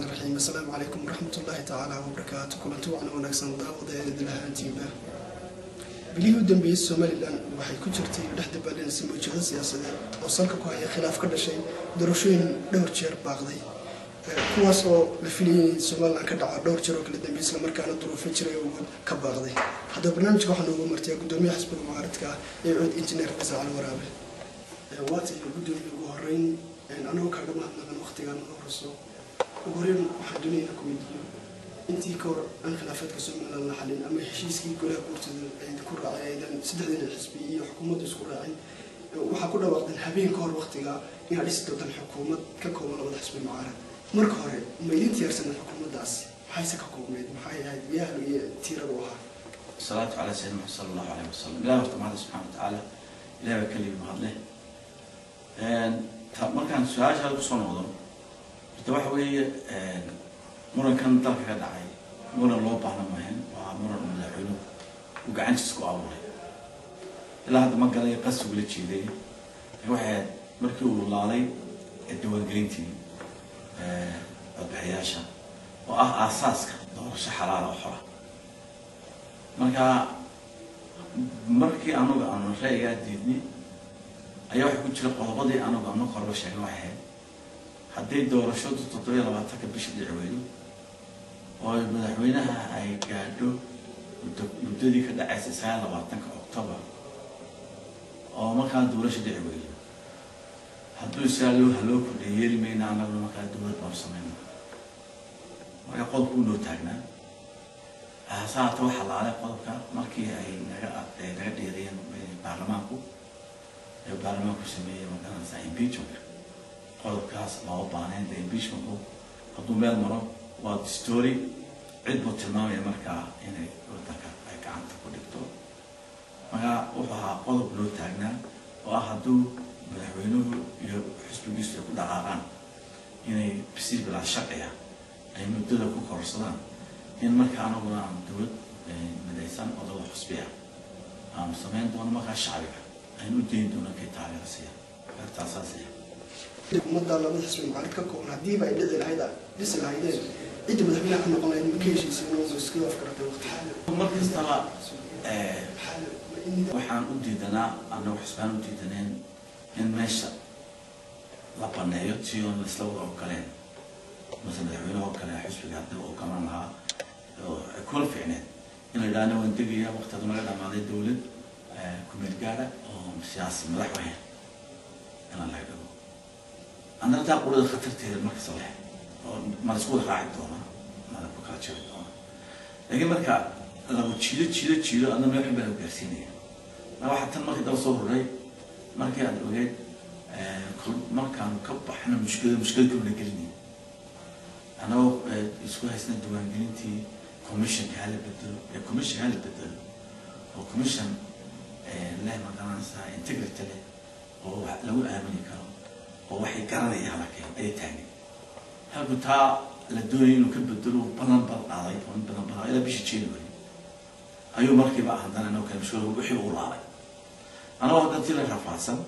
Raxmaan raxiim. Assalaamu calaykum waraxmatullaahi tacaala wabarakaatu. Kulanti wacan wanaagsan daawadayaal lahaantiinba. Bilihii u dambeeyey Somaliland waxay ku jirtay dhex dabaalinaysa mawjado siyaasadeed oo salka ku haya khilaaf ka dhashay doorashooyin dhowr jeer baaqday, kuwaas oo la filayay in Somaliland ka dhaca dhowr jeer oo kala dambeeyay, islamarkaana duruufo jiray awgood ka baaqday. Haddaba barnaamijka waxaa noogu martay gudoomiyaha xisbiga mucaaradka ah ee UCID, Injineer Faysal Cali Waraabe. Waata iyo gudoomiye, ugu horeyn anagoo kaaga mahadnaqan waqtigan noo horeyso, ugu horeyn waxaan doonaya inaan ku weydiiyo: intii ka hor aan khilaafaadka Somaliland la xalin ama heshiiskii golaha guurtada ay ku raacay aydan saddexdan xisbi iyo xukuumaddu isku raacin, waxaa ku dhawaaqdeen habeen ka hor waqtiga inaad dhisi doontaan xukuumad ka kooban labada xisbi mucaarad. Marka hore, ma idin diyaarsaneen xukuumaddaas? Maxayse ka koobneyd? Maxay ahayd yahlu iyo tiiradu ahaa? Salaatu calaa sayidina Maxamed sala allahu alayhi wasalam. Ilahi horta mahadle subxana watacaala, ilahi baa keligii mahadle. Markaan su-aashaada kusoo noqdo, horta waxa weeye, murankan dalka ka dhacay muran loo baahna maahan. Waa muran uu madaxweynuhu uu gacantiisa ku abuuray. Ilaa hadda ma galay qasab ula jeeday. Waxay ahayd markii uu laalay diiwaangelintii codbixiyaasha oo ah aasaaska doorasho xalaala oo xora. Marka markii anuga aanu ra'yigaa diidnay ayaa waxaa ku jira qodobadii anugu aanu horba sheegna. Waxay ahayd hadday doorashadu 27-ka bisha dhici weydo oo madaxweynaha ay gaadho muddadii ka dhacaysa 29-ka October oo markaa doorasho dhici weydo, hadduu isaa loo haloo kordhiya yeeli mayna annaguna, markaa dowlad baanu samayna. Marka qodobka u noo taagnaa. Hase haatee waxaa laalay qodobka markii ay naga dheereeyeen baarlamaanku ee baarlamaanku sameeyey, magaranaysaa, impeachmentka. Qodobkaas looma baahnayn de. Impeachmentku hadduu meel maro waa story cid buu tilmaamaya markaa inay wadanka ay gacanta ku dhigto. Marka wuxuu ahaa qodob loo taagnaa oo ah hadduu madaxweynuhu iyo xisbigiisu ay ku dhaqaaqaan inay si bilaa sharciya ay muddada ku kororsadaan, in marka anaguna aan dowlad midaysan oo dowlad xusbiya aanu samayn doono, markaa shacbiga aynu u dayn doono kay taageero siiya. Taasaas. Ummadda labada xisbi mucaarid ka kooban, haddiiba ay dhici lahayd dhisi lahaydeen, cidda madaxweynaha ka noqon lahayd ma ka heshiiseen oo iska afgaratay waqti? Mar kastaba waxaan u diidanaa, anagu xisbaan u diidaneen, in meesha la baneeyo si oon laisla wada ogoleen. Mase madaxweynaha oo kale xisbiga haddii ogolaan lahaa oo ay kula fiicneed in la yidhahna waan degaya waqti hadduu naga dhamaaday, dowlad ku-meel gaara oo siyaasi madax wahayn inaan laga dhigo. Haddana taa qulada khatarteeda markasta leh oo ma la isku wada raaci doonaa, ma la ku kala jari doonaa? Laakiin marka lagu jiido jiido jiido, adna meel xun baa lagu gaarsiinaya. Marka waxaa tan markii daba soo ruray, markii aad ogeed markaanu ka baxno mushkilada, mushkilad kaluna gelinaya annagoo isku haysna diiwaangelintii, commissionka hala bedelo ee commission hala bedelo oo commission leh, magaranaysaa, integrity leh oo wax lagu aamini karo oo waxay garanaya hala keen ayay taagay. Halku taa la doonayay inuu ka bedelo ballan bal qaaday oo in badan badan ilaa bishii January ayuu markiiba haddana inoo kale mushkilad wixii uu laalay. Anagoo haddana tii la rafaadsan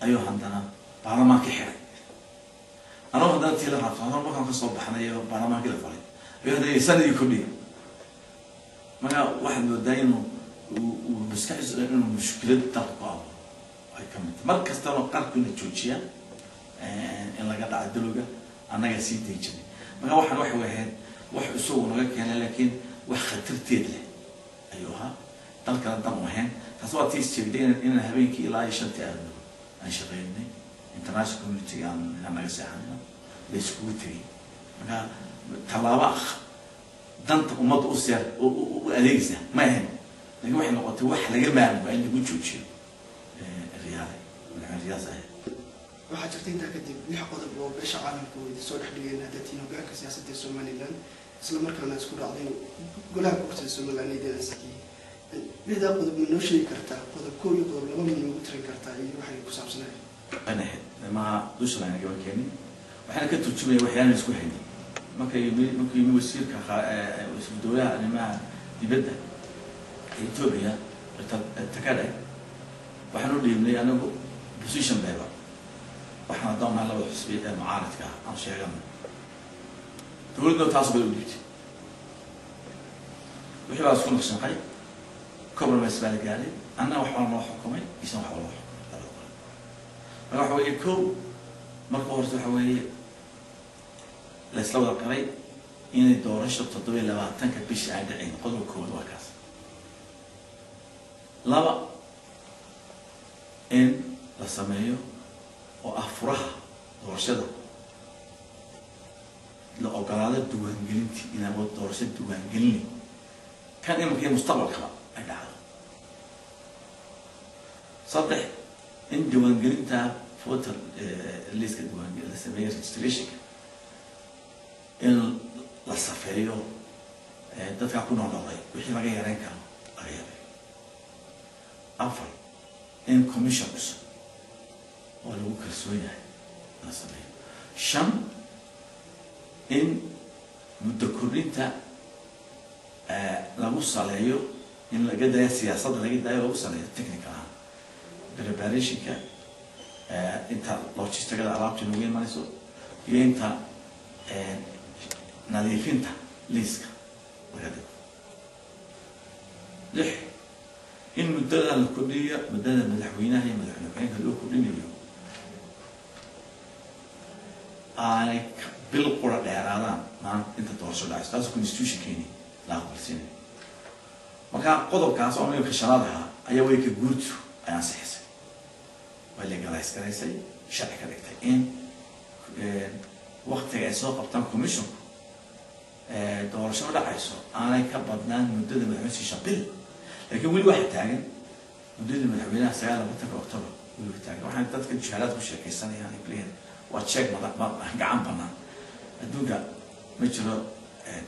ayuu haddana baarlamaankii xiray. Anagoo haddana tii la rafaadsan markaan kasoo baxnay oo baarlamaankii la faray ayuu haddana sanadii kordhiyay. Marka waxaad moodaa inuu uu maskaxdiisu inuu mushkilad dalka ku abuuro ay ka mid tahay. Mar kastaba qarku ina joojiya in laga dhaco dalowga annagaa sii dayi jirnay. Marka waxaan waxay ahayd wax isagu naga keenay, laakiin wax khatarteed leh ayuu ahaa, dalkana dan u ahayn. Taas waa tii sheegday inaan habeenkii ilaa iyo 5-tii aadno aan shaqeynay, international community aan inaan naga seexanayno la iskugu tegay. Marka tallaabo danta ummadda u seer u adeegaysa ma ahayn, laakiin waxay noqotay wax laga maarmo waa in lagu joojiyo Riyaale, madaxweyne Riyaas ahayd. Waxaa jirta intaa kadib lix qodob oo beesha caalamka oo idin soo dhex dhigeen haddaad tihiin hogaanka siyaasadda ee Somaliland, isla markaana isku raacdeen golaha guurtada Somaliland idin ansixiyey. Lixdaa qodob ma noo sheegi kartaa? Qodob kow iyo qodob laba ma noogu tirin kartaa iyo waxay ku saabsanahay? Waxayna ahayd maha dusha laynagama keenin, waxaana ka turjumaya waxyaalan isku haynin. Marka yimi markuu yimi wasiirka wasiir dowlaha arrimaha dibadda ee Ethiopia, Dr. Takade, waxaan u dhiibnay anagu position paper. Waxaan haddaan nahay labada xisbi ee mucaaradka ah aan sheegano Dowladna taas bay u dhiibtay. Wixii baa isku naqshanqay, compromise baa la gaaray. Anna waxbaa noo xukumay, isna waxbaa loo xukumay labada qole. Marka waxa weeye, kow, marka horta waxa weeye la isla wada qaray inay doorasho 27-ka bisha aan dhicin. Qodobka koowaad waa kaas. Laba, in la sameeyo oo ah furaha doorashada, la ogolaado diiwaangelintii, inaan doorasho diiwaangelini kan imanka iyo mustaqbalkaba ay dhacdo. Saddex, in diiwaangelinta voter listka diiwaange la sameeyo, registrationka in la safeeyo, dadkaa ku noqnoqday wixii laga yareyn karo laga yareeyo. Afar, in commission cusub oo lagu kalsoon yahay la sameeyo. Shan, in muddo kordhinta lagu saleeyo, in laga daayo siyaasadda, laga daayo, lagu saleeyo technical ahaan preparationka, inta logisticada alaabta nagu imanayso iyo inta nadiifinta liiska laga dhigo. Lix, in muddada la kordhiyo, muddada madaxweynaha iyo madaxweyne ku-xigeenka loo kordhinayo aanay bil qura dheeraadaan maanta inta doorasho dhacayso, taas constitutionkeeni la aqbalsiinayo. Marka qodobkaas oo imika shanaad ahaa ayaa way ka guurtu ay ansixisay, way legalize garaysay, sharci ka dhigtay in waktiga ay soo qabtaan commissionku doorasho dhacayso aanay ka badnaan muddada madaxweyne siisha bil. Laakiin weli waxaa taagan muddadii madaxweynaha 29-ka October, weli way taagan. Waxaan dadka juhaalaad ku sheekaysanayaan ay kuleeyihin waa jeeg gacan banaan. Adduunka ma jiro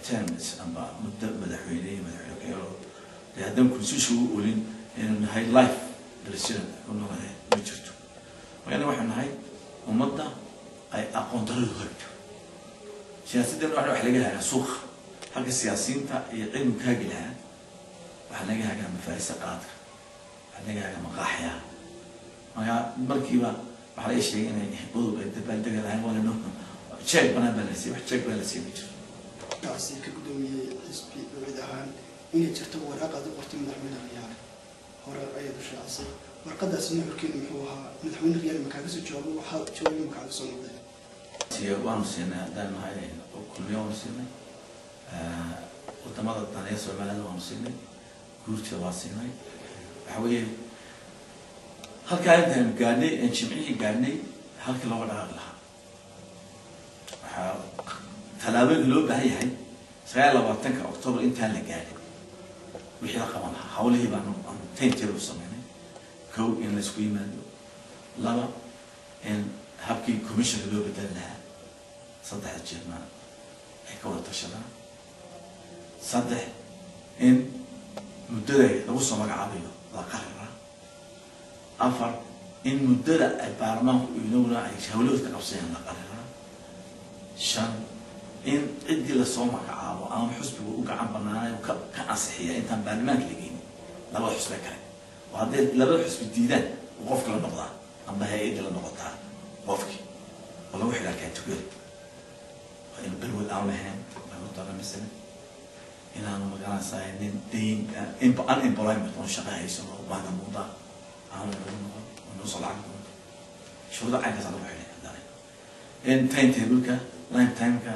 terms amba muddo madaxweyne iyo madaxweyne ku-xigeen. Dee haddaan constitution u olin inuu nahay life president u noqonay ma jirto. Marka anaga waxaan nahay ummadda ay aqoon daradu hagto siyaasaddeena. Wax laga hagaa suuqa, halka siyaasiyiinta iyo cilmigu ka hagi lahaa. Waxaa laga hagaa mafaarisa qaadka, waxaa laga hagaa maqaaxyaha. Marka markiiba waxaa laga sheegay inay udub ay dabaaldega lahayn, waa lanoo jeeg banaan baa la siiyey, wax jeeg baa la siiyey ma jiro. Kaasi ka guddoomiyey xisbi mid ahaan inay jirto waraaq aad u qortay madaxweyne Riyaale hore ayaad u shaacisay. Warqadaasi nuxurkeedu muxuu ahaa? Madaxweyne Riyaale ma kaaga soo jawaabo? Waxaa jawaabay ma kaaga soo noqday? Waanu siinay haddaan nahay Kulmiyo, waanu siinay wadamada daneeya Soomaalida, waanu siinay guurtida, waa siinay. Waxa weeye halkaa intaanu gaadhnay een jimcihii gaadhnay halkii looga dhaqaaqi lahaa, waxaa tallaabooyinka loo baahan yahay 29-ka October intaan la gaadhin wixii la qaban lahaa, hawlihii baanu aanu timetable u sameynay. Kow, in la isku yimaado. Laba, in habkii commissionka loo bedeli lahaa saddexda jeerna ay ka wada tashadaan. Saddex, in muddada lagu soo magacaabayo la qariraa. Afar, in muddada ay baarlamaanku inaguna ay hawlahood ka qabsanayaan la qariraa. Shan, in ciddii lasoo magacaabo ama xusbigu u gacan banaanayo ka ansixiya intaan baarlamaanka la geynin labada xusbe kale, oo hadday labada xusbi diidaan uu qofka la noqdaa amba hay-adda la noqotaa qofkii oo lagu xidhaa category. Waa inu balwad aan lahayn lagu daro, masala inaanu magaranaysaa nin dayn, unemployment oon shaqo haysan oo baanga muuda aanu lagu noqon oo noo soo lacag doonto. Shuruudo caynkaas lagu xidhay. Haddana in time tableka, line timeka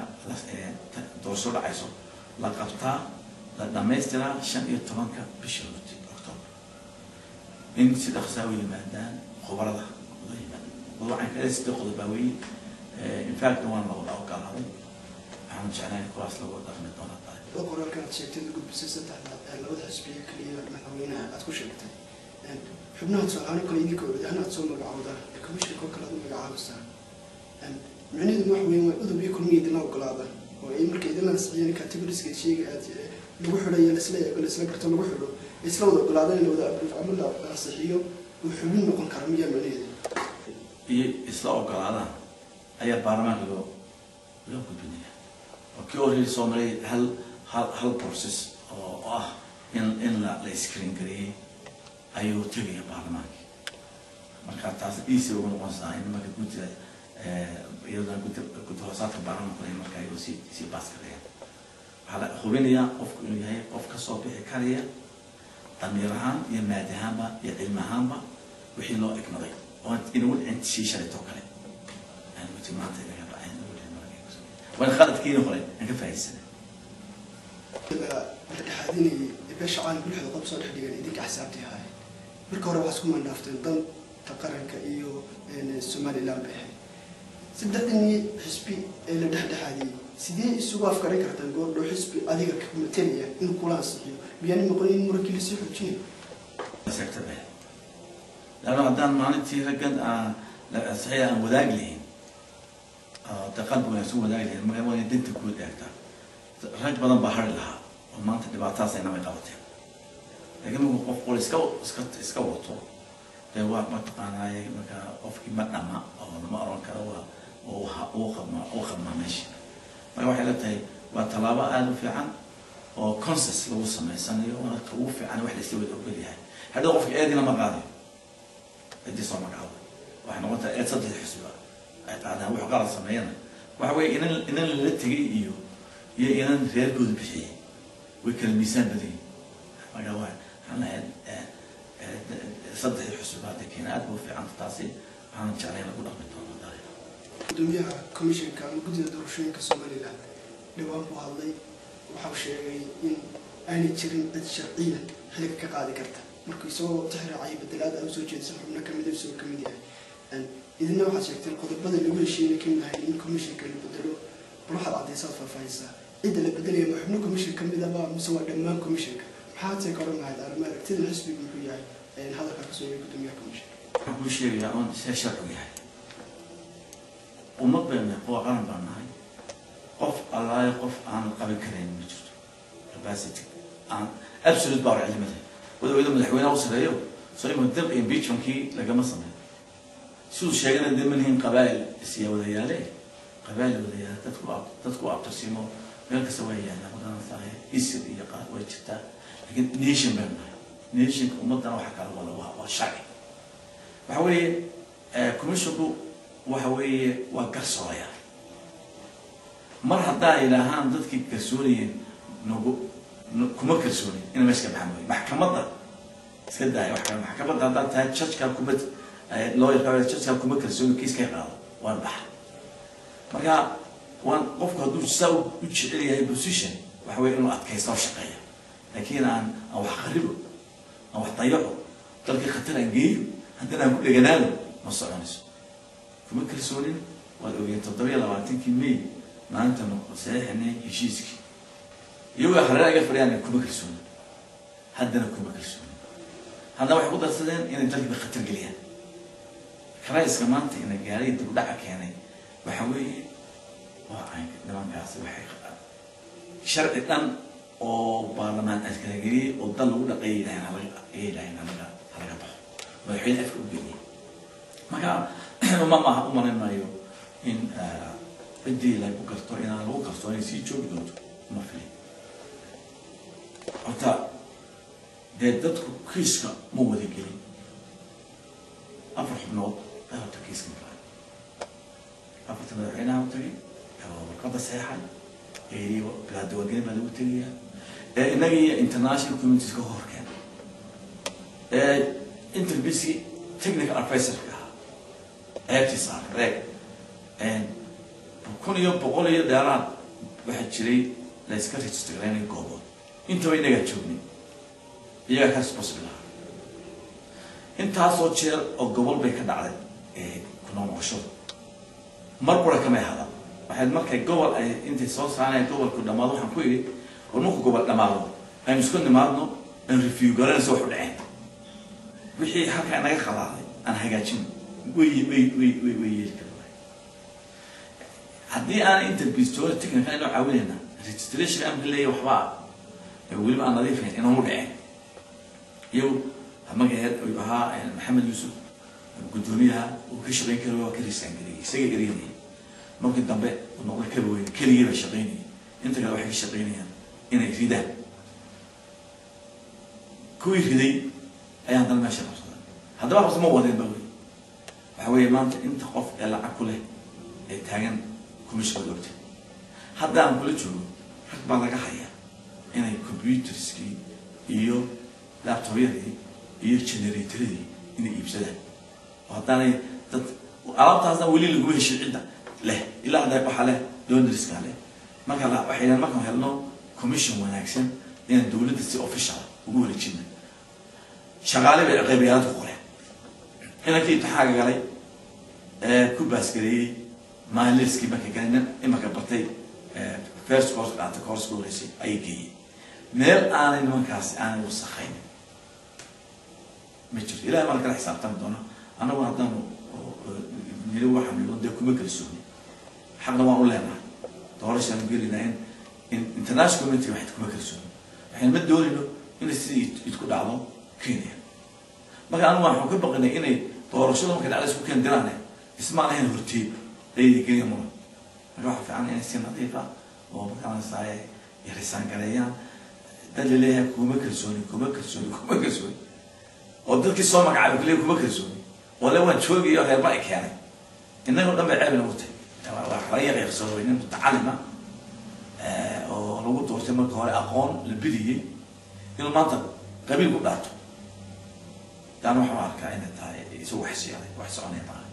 doorasho dhacayso la qabtaa, la dhamaystiraa 15-ka bisha October. In si dhaqsaa u yimaadaan khubarada loo yimaado. Qodob caynka sidee qodob baa weeye. In fact waan la wada ogolaaday, waxaan jeclahay kuwaas lagu dhaqmi doona tahay. Qoraalkan aad sheegtay u gudbisay saddexda labada xisbiya kaliya madaxweynaha aad ku sheegtay xubnaha, tusaalahaan kale idinka odayahan aad soo magacowdaan ee commissionka oo kale aad u magacaabaysaa, micnaheedu wax weyn waa Udub iyo Kulmiya idinla ogolaada oo ay marka idinla ansixiyeen categorieska sheega aad lagu xidhayo, laisla eego, laisla garto, lagu xidho, isla wada ogolaadaan in la wada approve ama la ansixiyo uu xubin noqon kara miyaa micnaheedu? Iyo isla ogolaadaan ayaa baarlamaanka loo gudbinaya, oo kii horreeyay soo maray hal process oo ah in la screen gareeyey ayuu tegaya baarlamaankii. Marka taas easy ugu noqonaysaa in marka guddida, iyadana guddi hoosaadka baarlamaanku ay marka ayagu sii baas gareeyaan. Waxaa la hubinayaa qofku inuu yahay qof kasoo bixi karaya damiir ahaan iyo maadi ahaanba iyo cilmi ahaanba wixii loo egmaday, oo inagu dhicin sii shalaytoo kale aan maanta inaga dhacay, inagu dhicin marka waan khaladkiina hore aan ka faa'iidaysanay. La dhexdhexaadinayay beesha caalamka lixda qodob soo dhex dhigan, idinka axsaabtii ahaayeen marka hore waxaa isku mandhaafteen danta qaranka iyo Somaliland bay ahayd. Saddexdanii xisbi ee la dhexdhexaadiyey sidee isugu afgaran kartaan goordhow xisbi adiga matalaya inuu kula ansixiyo? Miyaani noqon in murankii lasii xoojinayo? Seegta bay laanno haddaan maalintii raggan saxiix aan wadaag lahayn, de qalbi wanaagsan wadaag lahayn, marka waa inay danta guud eegtaa. Rag badan baa hari lahaa oo maanta dhibaatadaas ayna way qabateen, laakiin markuu qof qol iska wato, dee waa mataqaanaaye, marka qofkii ma dhama oo lama oran karo waa uu qabmaa meesha. Marka waxay la tahay waa tallaabo aada u fiican oo consensus lagu samaysanayo, waana ka ugu fiican wax la isla wada ogol yahay. Hadhow qofka eedina ma qaadayo ciddii soo magacaabay, waxay noqon tahay eed saddex xisbiba ay qaadaan. Wuxuu qalad sameeyana waxa weeye inan lala tegay iyo inan reerkooda bixiyey way kala miisaan badan yihin. Marka waa waxaan lahayd saddexdii xisbiba hadda keena aad ba u fiicanta taasi, waxaan jeclay in lagu dhaqmi doono. Gudoomiyaha commissionka ama guddida doorashooyinka Somaliland dhowaan buu hadlay, waxau sheegay in aanay jirin cid sharciyan xilka ka qaadi karta, markuu isagoo tixraacaya bedelaad ay usoo jeedisan xubno kamid a isagoo kamid yahay. Idina waxaad sheegteen qodobada lagu heshiiyey kamid ahay in commissionka la bedelo. Bal waxaad caddaysaad faahfaahisaa cidda la bedelaya, ma xubno commission kamid aba mise waa dhammaan commissionka? Maxaad see ka odhan lahayd arrimo aragtida xisbiga muxuu yahay hadalkaa kasoo yeeray gudoomiyaha commissionka? Waxaan kuu sheegayaa oon see sharcigu yahay. Ummad baynu nahay, qowa qaran baan nahay. Qof allaayo qof aan qaban karayn ma jirto, capacity aan absolute power cilmada wadaweyda madaxweynaha u sareeyo. Soo ima dab impeachmentkii lagama sameeyo siduu sheegana, dee ma lihin qabaa'il isya wadayaale, qabaa'il wadayaale dadku abtirsiimo meel kasta waa yaallaa, magaranaysaa, isir iyo qaar way jirtaa, laakiin nation baynu nahay. Nationka ummadana waxa kala wada waa sharci. Waxa weeye commissionku waxa weeye waa garsoorayaal. Mar haddaa yidhaahaan dadkii kalsoonayeen nagu kuma kalsoonin ina meesha ka baxan, waayo maxkamadda iska daaya wax kale. Maxkamadda haddaad tahay judgeka kuma lawyerka, judgeka kuma kalsooni, kiiska qaado waan baxa. Marka waan qofku hadduu saa u jecel yahay position, waxa weeye inuu adkaysto oo shaqeeya, laakiin aan wax qaribo, aan wax dayaco, dalkii khatar aan geeyo, haddana aan ku dheganaado, ma soconayso. Kuma kalsoonin waad ogeen 27-kii May maalinta saxiixinay heshiiskii, iyagoo hareer iga fadhiyaan kuma kalsoonin, haddana kuma kalsoonin. Haddana waxay ku darsadeen inay dalkiiba khatar geliyaan. Karaiska maanta ina gaaray dib u dhaca keenay waxa weeye waa caynka nimankaasi waxay sharci dhan oo baarlamaan askarageliyey oo dal lagu dhaqeeyay yidhaaheen halaga ayay yidhaaheen halaga baxo, madaxweyne afka u geliyey. Marka ma maaha, u malayn maayo in ciddii lagu garto inaan lagu kalsoonay sii joogi doonto, ma filin. Horta dee dadku kiiska ma wada gelin, afar xubnood ayaa horta kiiska galay. Afarta madaxweynaha u tagay oo warqadda saxeexay ee bilaa diiwaangelin baa lagu tegayaa, ee innaga iyo international communities ka hor keenay, ee interbiski technical advisorka ahaa ceebtii saaray. Eeg, 1100 iyo dheeraad waxaa jiray la iska register garaynay goobood, intaba innagaa joognay, iyagaa ka responsible ahaa. Intaasoo jeer oo gobol bay ka dhacday ku noqnoqoshadu, mar qura kamay hadal. Waxay markay gobol ay intay soo saareen gobolku dhammaado, waxaan ku idhi war markuu gobol dhammaado aynu isku nimaadno, aan review garanayso wax u dhaceen, wixii halkaa naga qalaaday aan hagaajino. Way yeeli kari waay. Haddii aanay interbistoona technical inoo caawinayna registration amka leeyahay waxbaa weliba aan nadiifayn inoomu dhaceen. Iyagu magaceed uu ahaa Maxamed Yuusuf guddoomiyaha uu ka shaqayn kari, waa ka risaan gariyey, isaga eryanayay. Markii dambe uu noqday kaba weyne, keligii baa shaqaynayay, inta kale waxay ka shaqaynayaan inay ridaan. Kuwii riday ayaa haddana meesha qabsaday, haddaba qabsa ma wadeen ba wey. Waxa weeye maanta inta qof ee lacag ku leh ee taagan commissionka ogta hadda aan kula joogo Rag baa laga hayaa inay computerskii iyo laptopyadii iyo generatoradii inay iibsadaan, oo haddaanay dad alaabtaasna weli laguma heshin cidda leh ilaa hadda waxaa leh donorska leh. Marka waxay yidhahan markaan helno commission wanaagsan inaan dowladda si official ugu wareejina. Shaqaale bay qaybiyaalaad ku qoreen. Inankii imtixaanka galay ee ku baasgareeyey maaliskii markay galay, nin imanka bartay first course qaatay, course ku horeysay ayay geeyeen. Meel aanay nimankaasi aanay wasakhayn ma jirto. Ilahay baan kala xisaabtami doona. Annagu haddaanu nili waxaan nilo dee kuma kalsooni, xaqna waan u leenahay doorashaanu gelinaa in international community waxay kuma kalsooni, waxayna ma doonayno inay sidii idku dhacdo Kenya. Marka anigu waxaan ka baqinay inay doorashada markay dhacda isku keen diraane ismaan lahayn horteed ayay geliya muran. Marka waxaa fiican inay si nadiif ah oo markaasaaye risaan gareeyaan. Dad laleeyahay kuma kalsooni, kuma kalsooni, kuma kalsooni, oo dadkii soo magacaabay kuleeyahay kuma kalsooni, oo le waan joogayo reerba ay keenay, innaga o dhan bay ceeb nagu tahay. Waa laga yaqiiqsoobay nin mutacalima oo lagu doortay marka hore aqoon la bidiyey inuu maanta qabiil ku dhaato. Taana waxaan u arkaa inay tahay isagu wax siyaday wax soconaya maaha.